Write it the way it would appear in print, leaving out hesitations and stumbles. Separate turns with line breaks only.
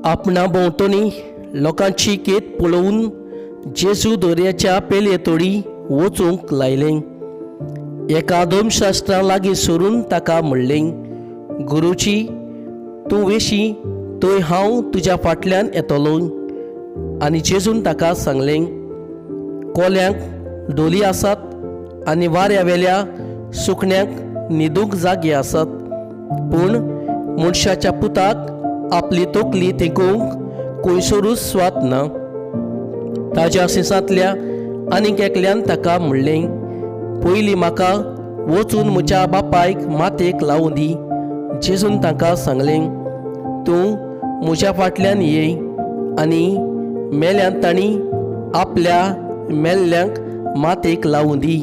आपणा भोंवतणी लोकांची केत पळोवन जेजू दर्याच्या पेले तोडी वचूंक लायलें. एका धर्मशास्त्रा लागीं सरून ताका म्हणलें, गुरुजी, तूं वेशी थंय हांव तुज्या फाटल्यान येतलो. आनी जेजून ताका सांगलें, कोल्यांक डोली आसात आनी वाऱ्या वेल्या सुकण्यांक न्हिदूंक जागे आसात, पूण मनशाच्या पुताक आपली तकली तेंकोवंक खंयसरूच स्वात ना. ताज्या सिसांतल्या आनीक एकल्यान ताका म्हणलें, पयलीं म्हाका वचून म्हज्या बापायक मातयेक लावूं दी. जेजून ताका सांगलें, तूं म्हज्या फाटल्यान ये आनी मेल्यान तांणी आपल्या मेल्ल्यांक मातयेक लावूं दी.